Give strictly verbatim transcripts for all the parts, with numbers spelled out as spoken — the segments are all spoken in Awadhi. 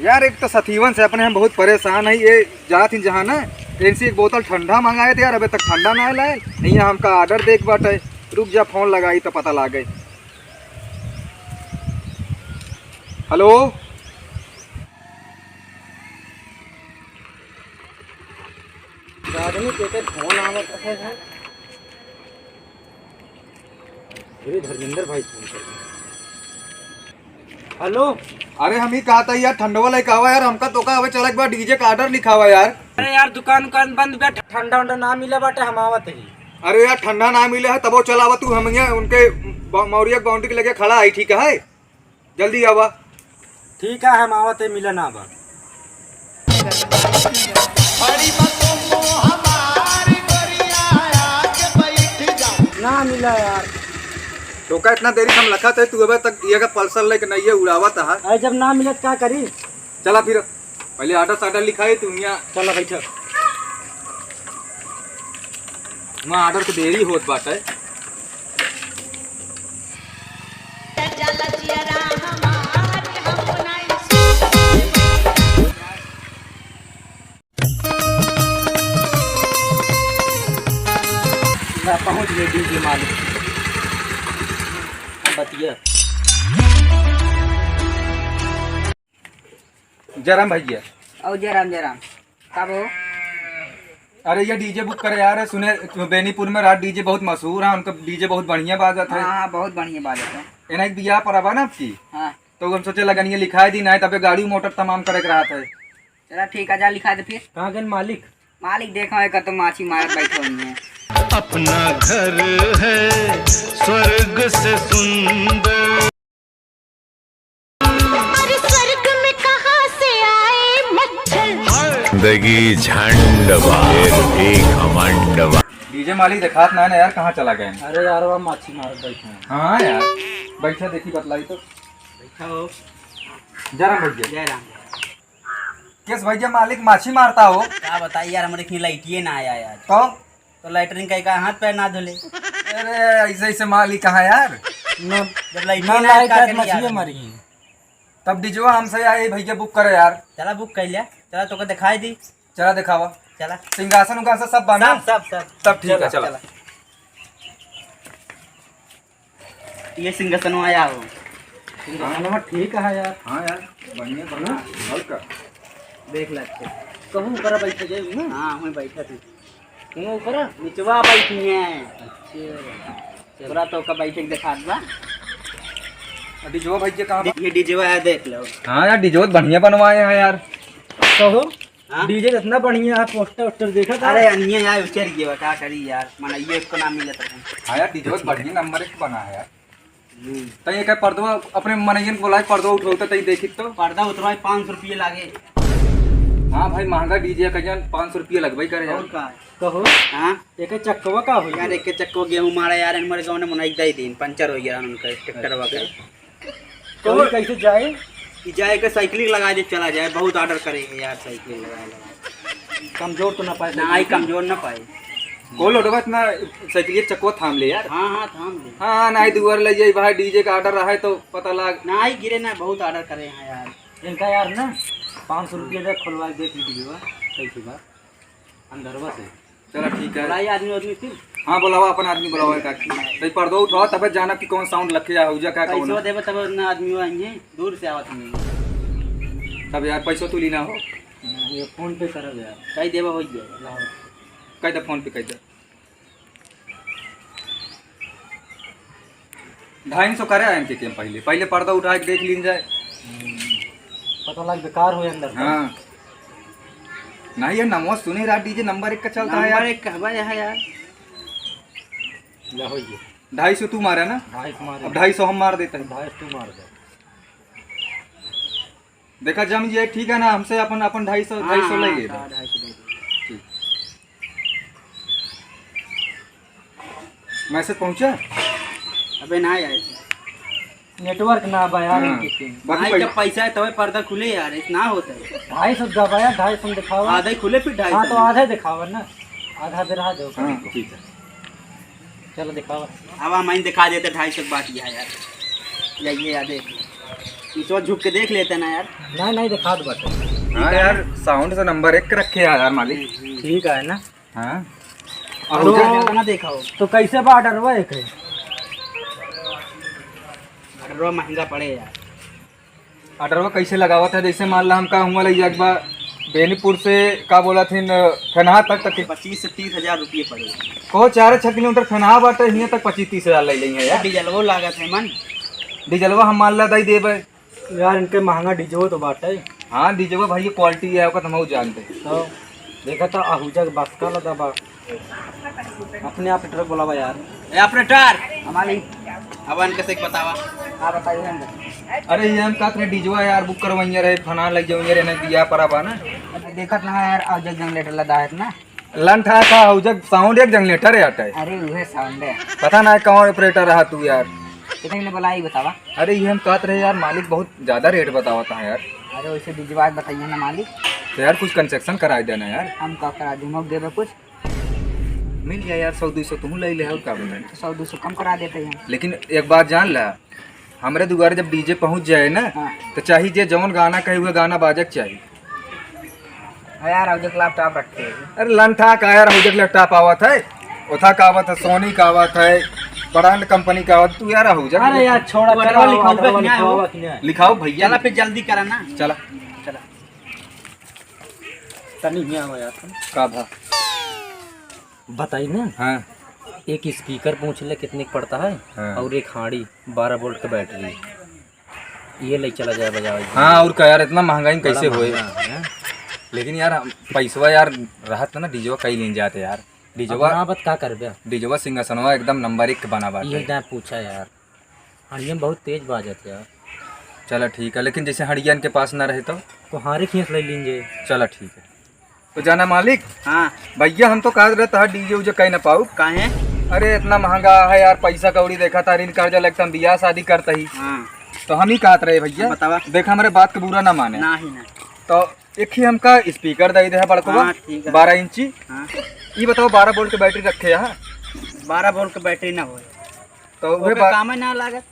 यार, एक तो सथीवन से अपने हम बहुत परेशान है। ये जात ही जहाँ ना, इनसे एक बोतल ठंडा मंगाए थे यार, अबे तक ठंडा ना लाए। नहीं, हमका order देख बाटे, रुक जा, फोन लगाई तो पता लागे। हेलो। आदमी के के फोन आवत है। अरे धर्मेंद्र भाई फोन कर। हेलो। अरे हम ही कहा था यार, ठंडवा लेके आवा यार, हमका तो का अबे चलक बा, डीजे का order लिखावा यार। अरे यार, दुकान उकान बंद बा, ठंडा उंडा ना मिले बाटे, हम आवत ही। अरे यार, ठंडा ना मिले है तबो चलावा तू, हम यहाँ उनके बा-, मौर्य बाउंड्री के लगे खड़ा है, ठीक है? जल्दी आवा। ठीक है, हम आवत है, मिलन आवा। ना मिला यार। तोका इतना देरी से हम लखत है, तू अबे तक ये का पल्सर लेके नहीं है, उड़ावत है। अरे जब ना मिलत का करी? चला फिर, पहले order साडर लिखाई तू यहाँ। चला बैठा। वहाँ order के देरी होत बाटे। पहुँच गए डीजे मालिक। अब बतिया। जय राम भैया। ओ जय राम, जय राम। कब हो? अरे ये डीजे बुक करे यार, सुने बेनीपुर में रात डीजे बहुत मशहूर है, उनका डीजे बहुत बढ़िया बाजत है। हाँ, हाँ, बहुत बढ़िया बाजत है। एना एक बियाह पर आवा ना आपकी। हाँ। तो हम सोचे लगनिया लिखाई दी ना, तबे गाड़ी मोटर तमाम करे के रहत है। चला ठीक है, जा लिखा दे फिर। कहाँ गए मालिक? मालिक देखा है, का तो माछी मारत बैठे हुए हैं। अपना घर है स्वर्ग से सुंदर। अरे स्वर्ग में कहाँ से आए मच्छर? जिंदगी झंड बा, फिर भी घमंड बा। डीजे मालिक देखात ना है यार, कहाँ चला गए? अरे यार, वह माछी मारत बैठे हैं। हाँ यार, बैठा देखी बतलाई तो। बैठा हो। जय राम भैया। जय राम। केस भैया मालिक माछी मारता हो? का बताई यार, हमरे खीं लाइटिए ना आया यार। तो? तो लैट्रिन कई का हाथ पैर ना धोले। अरे ऐसे ऐसे मालिक कहाँ यार? ना, जब लाइटिए ना ना आया, लाइट का है, करी मछलिए यार? मरी। तब डीजवा हमसे आए भैया बुक करे यार। चला बुक कर लिया, चला तोके दिखाई दी। चला दिखावा। चला। सिंहासन उंगासन सब बा ना? सब, सब, सब। तब ठीक है, चला, चला। चला। ये सिंहासनवा आया हो। सिंहासनवा ठीक है यार। हाँ यार, बढ़िया बना, हल्का। देख ले अच्छे। कहूँ ऊपर बैठे जाए ना? हाँ, वहीं बैठा थी। कहूँ ऊपर? निचवा बैठी हैं। अच्छा। पूरा तो का बैठे के दिखात बा। डीजवा भाई के कहाँ बा? ये डीजवा है, देख लो। हाँ यार, डीजवा तो बढ़िया बनवाए हैं यार। कहो। हाँ? डीजे इतना बढ़िया है, पोस्टर वोस्टर देखा था? अरे, अनिये यार, उचर गया, का करी यार, मनइये एको ना मिलत रहे। हाँ यार, डीजे बहुत बढ़िया नंबर एक बना है यार। हम्म। तई एक पर्दवा अपने मनइयन को बुलाए, पर्दवा उठौते तई देखी तो। पर्दा उतरवाए, पाँच सौ रुपये लागे। हाँ भाई, महंगा डीजे का जन पाँच सौ रुपये लगबे करे यार। और का? कहो। हाँ? एक चक्कवा का हो यार, गया? एक चक्कवा गेहूँ मारा यार, हमारे गाँव में मनई दे दिन, पंचर हो गया उनका ट्रैक्टरवा का। तो कैसे जाए? ई जाए के साइकिल लगा दे, चला जाए। बहुत ऑर्डर करे हैं यार, साइकिल लगा लगा। कमजोर तो ना पाए ना, आई साइकिल? कमजोर ना पाए। कौन लोडवा इतना साइकिल चक्को थाम ले यार। हाँ, हाँ, थाम ले। हाँ, ना, दुआर ले जाई भाई, डीजे का ऑर्डर रहा है तो पता लाग। ना, आई गिरे ना, बहुत ऑर्डर करे हैं यार। इनका यार ना, पाँच सौ रुपया दे, खोलवा के देख लीजिए, कैसी बात। अंदरवा से। चला ठीक है। बुलाई आदमी, आदमी फिर। हाँ, बुलावा, अपन आदमी बुलावा, काकी। भाई, पर्दो उठावा, तबे जाना कि कौन साउंड लग के जा, हो जा, का कौन पैसवा है? देबे, तब ना आदमी आएंगे, दूर से आवत नहीं। तब यार, पैसो तू लेना हो। ये फोन पे करब यार। कही देबे, हो गया। लाओ। कह दे, फोन पे कह दे। ढाई सौ करे आयन के केम पहले, पहले पर्दा उठा के देख लीन जाए। हम्म, पता लग बेकार हो अंदर का। हाँ। नहीं, ये नमो सुनी रहा, डीजे नंबर एक का चलता है यार। नंबर एक कहबा यह है यार। ले हो ये। ढाई सौ तू मारा ना? ढाई सौ मारे। अब ढाई सौ हम मार देते हैं। ढाई सौ तू मार दे। देखा जम ये ठीक है ना, हमसे अपन, अपन ढाई सौ, हाँ, ढाई सौ ले हाँ, ले। हाँ, ढाई सौ दे दो। ठीक। मैसेज पहुंचा? अबे ना आए। नेटवर्क ना बा यार, हाँ। इनके के। बाकी भाई, पै- जब पैसा है तबे पर्दा खुले यार, इतना होता है। ढाई सौ दबा यार, ढाई सौ में दिखावा। आधा ही खुले फिर ढाई सौ हाँ, तो में। आधा ही दिखावा ना, आधा दे रहा दो। हाँ, ठीक है। चलो दिखावा। अब हम ही दिखा देते ढाई सौ के बात यह है यार। जाइए यार, देख लो। ये तो झुक के देख लेते ना यार। नहीं, नहीं, दिखा दो बस। हाँ यार, साउंड से नंबर एक रखे है यार मालिक। ठीक है ना? हाँ। और और वो ज्यादा ना देखा हो। तो कैसे बा ऑर्डरवा एक है? ऑर्डरवा महंगा पड़े यार। ऑर्डरवा कैसे लगावत है? जैसे मान ला हमका हुआ लग जात बा बेनीपुर से, का बोला थे न, फेनहा तक, तक पच्चीस से तीस हजार रुपये पड़े। कहो चार छः किलोमीटर फेनहा बाटे, हियाँ तक पच्चीस तीस हजार ले लेंगे यार। डीजलवो लागत है मन। डीजलवा हम मान ला दई देबे। यार, इनके महंगा डीजो तो बाटे। हाँ, डीजो भाई, ये क्वालिटी है, ओकर तो हम जानते हैं। तो देखा तो आहूजा के बस का लगा बा। अपने आप ट्रक बोलावा यार। ए ऑपरेटर, हमारी अब इनके से बतावा। हाँ, बताइए इनके। अरे, ये हम कहत रहे डीजवा यार बुक करवाइए रहे, फना लग जाओ, ये रहने दिया पड़ा बा ना। देखत ना है यार, आहूजा जनरेटर लदा है ना। लंठा का आहूजा साउंड एक जनरेटर है आटा है। अरे, उहे साउंड है। पता ना कौन ऑपरेटर रहा तू यार। कितने ने बोला, ये बतावा। अरे, ये हम कहत रहे यार, मालिक बहुत ज्यादा रेट बतावत है यार। अरे, वैसे डीजवा बताइए ना मालिक। तो यार, कुछ कंसेशन कराई देना यार। हम का करा दूँ, मौक देबे कुछ? मिल जाए यार, सौ दो सौ तुहूँ ले ले, और का बनाए? सौ दो सौ कम करा देते हैं। लेकिन एक बात जान ला, हमरे दुआरे जब डीजे पहुँच जाए ना, हाँ। तो चाही जे जौन गाना कहे, उहे गाना बाजक चाही। हाँ यार, आहूजा के लैपटॉप रखे हैं। अरे लंठा का यार, आहूजा के लैपटॉप आवत है, ओथा का आवत है, सोनी का आवत है, ब्रांड कंपनी का आवत, तू यार आहूजा के अरे यार, छोड़ा, ऑर्डरवा चला, लिखाओ, ऑर्डरवा लिखाओ। लिखावा कि नहीं? लिखाओ भैया। चला फिर जल्दी करा ना। चला। चला। तनी हियाँ आवा यार। का भा? बताई ना। हाँ। एक स्पीकर पूछ ले कितने का पड़ता है, हाँ। और एक हांडी बारह वोल्ट का बैटरी, ये ले चला जाए बजावे के लिए। हाँ, और का यार, इतना महंगाई में बड़ा कैसे होए? महंगा है। लेकिन यार, हम पैसवा यार रहत ना, डीजवा कई लेन जाते यार। डीजवा अब ना बत का करबे? डीजवा सिंहासनवा एकदम नंबर एक के बना बाटे। ये ना पूछा यार, हांडिया में बहुत तेज बाजत यार। चला ठीक है, लेकिन जैसे हड़ियन के पास ना रहे तो? तो हारे खींच ले लीन जे। चला ठीक है। तो जाना मालिक। हाँ। भैया, हम तो कहत रहे तहार डीजे उजे कहीं ना पाऊ। काहे? अरे, इतना महंगा है यार, पैसा कौड़ी देखा तारी, कर्जा लगता, हम बियाह शादी करता ही। हाँ। तो हम ही कहत रहे भैया, बतावा। देख, हमरे बात के बुरा ना माने। ना ही ना। तो एक ही हमका स्पीकर दे दे है बड़कवा, हाँ, ठीक है। बारह इंची। हाँ। ये बताओ, बारह वोल्ट के बैटरी रखे है? बारह वोल्ट के बैटरी ना होए। तो उहे ओकर बा-, काम ही ना लागत।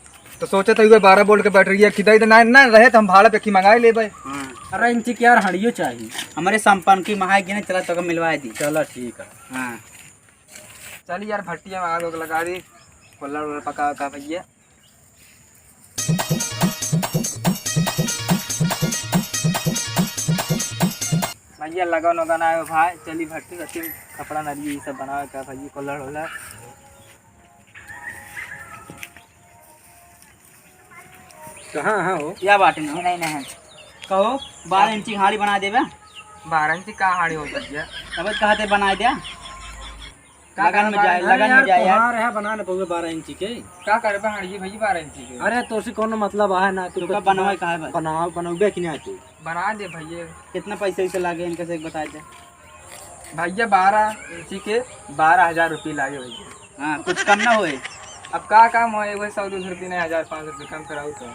तो सोचे तो उहे बारह वोल्ट के बैटरी है, खिदाई दे ना, ना रहे तो हम भाड़ा पे की मंगाए लेबे। हाँ। अरे इंची के यार हड़ियो चाहिए। हमारे संपन्न की महाई गिने चला तो मिलवाए दी। चला ठीक है। हाँ। चल यार भट्टिया में आग उग लगा दी, कुल्हड़ उल्हड़ पका का भैया। भैया लगन उगन आयो भाई, चली भट्टी सट्टी में खपड़ा नरिया ये सब बनावे का भैया, कुल्हड़ उल्हड़। कहाँ, हाँ हो? या बाटे ना। नहीं, नहीं, नहीं। कहो, बारह इंची हांडी बना देबे। बारह इंची का हांडी हो भैया? तब कहा थे बना दे। का लगन में करबा? जाए, अरे लगन में यार, जाए यार। कुम्हार है, बना न पउबे बारह इंची के। का करबा हांडी भैया बारह इंची के? अरे, तोसे कौनो मतलब है ना, तू तो तो का बनवाए कहा है बस? बनाओ, बनौबे कि नहीं तू? बना दे भैया। कितना पैसा इसे लागे इनके से एक बता दे। भैया, बारह इंची के बारह हजार रुपये लागे भैया। हाँ, कुछ कम ना होए? अब का काम होए, वही सौ दो सौ रुपये नहीं, हजार पाँच सौ रुपये कम कराऊ तो।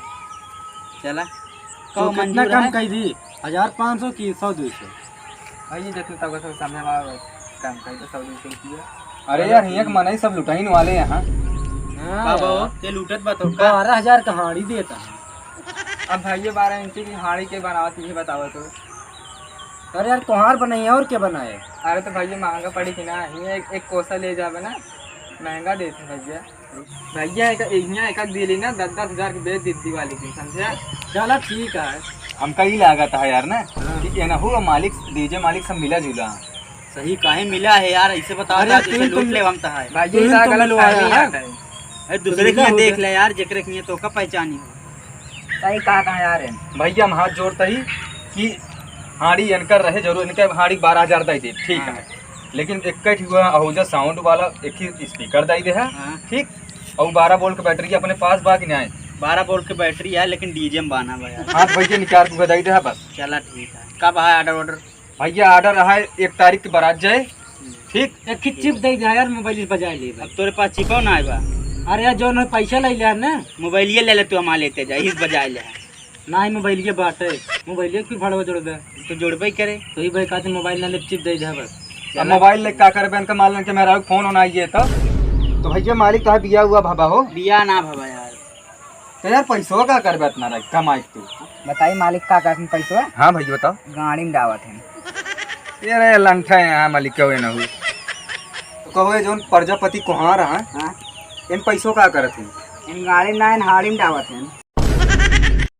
चला। तो कहो कितना मंजूर कम है? कह दी? हजार पाँच सौ की सौ दो सौ? भैया, जितना तक सब समझ में आवे, कम कर दो, सौ दो सौ रुपये। अरे यार, हियाँ के मनई सब लुटाइन वाले यहाँ। हाँ का बा हो? यार। के लूटत बा तो का? बारह हजार का हांडी देता। अब भैया, बारह इंची की हांडी के बनावत, ये बताओ तो। अरे यार, कुम्हार बनाए और क्या बनाए? अरे तो भैया, महंगा पड़ी कि ना? ये एक, एक कोसा ले जावे ना, महंगा देते भैया। भैया, एक, यहाँ एक आध दे लेना, दस दस हजार के बेच दे दिवाली दिन, समझे? चला ठीक है। हमका ई लागत है यार ना, हाँ। कि ये ना हो मालिक, डीजे मालिक सब मिला जुला। सही काहे मिला है यार, ऐसे बताओ अरे, तो, तू जैसे ही तो लूट ले हम तो है। भाई, तू ये ही का तो गलत मिलवाया फहमी है। आता है। अरे, दूसरे तो के यहाँ मिला देख होगा। ले यार, जेकरे के यहाँ तो का पहचानी हो। सही कहा था यार। भैया, हम हाथ जोड़ता ही कि हांडी इनकर रहे जरूर, इनके हांडी बारह हजार दे दे, ठीक हाँ। है। लेकिन एक ही हुआ आहूजा साउंड वाला, एक ही स्पीकर दे दे है, हाँ। ठीक। और बारह वोल्ट के बैटरी अपने पास बा कि नहीं? बारह वोल्ट के बैटरी है, लेकिन डीजे में बाना बा यार। हाँ, तो भैया, निकाल के दे दे है बस। चला ठीक है, कब है ऑर्डर ऑर्डर? भैया, ऑर्डर है एक तारीख के बारात जाए, ठीक? एक ही चिप दे दे यार, मोबाइल बजाए ले भाई। अब तोरे पास चिपो ना आए बा। अरे यार, जो ना पैसा ले ले ना। मोबाइलिए ले ले तू, हम लेते जा, इस बजाए ले। ना ही मोबाइलिए बाटे, मोबाइलिए फिर भाड़वा जोड़बे। तो जोड़बे ही करे। तो ही भाई कहते मोबाइल ना ले, चिप दे दे बस। अब मोबाइल ले का करबे, इनका मालिक के मेरा फोन होना आइए तो। तो भैया, मालिक तो है बिया हुआ भबा हो। बिया ना भबा यार। यार, पैसवा का करबे इतना रख कमाई तू? बताई मालिक, का करत हन पैसवा? हाँ भैया, बताओ। गाड़ी में डावत हन। ये रे लंठा है, यहाँ मालिक क्यों ना हुई। तो कहो, ये जौन प्रजापति कोहार है, हाँ। इन पैसों का करत है? इन गाड़ी ना, इन हाड़ी में डावत हन।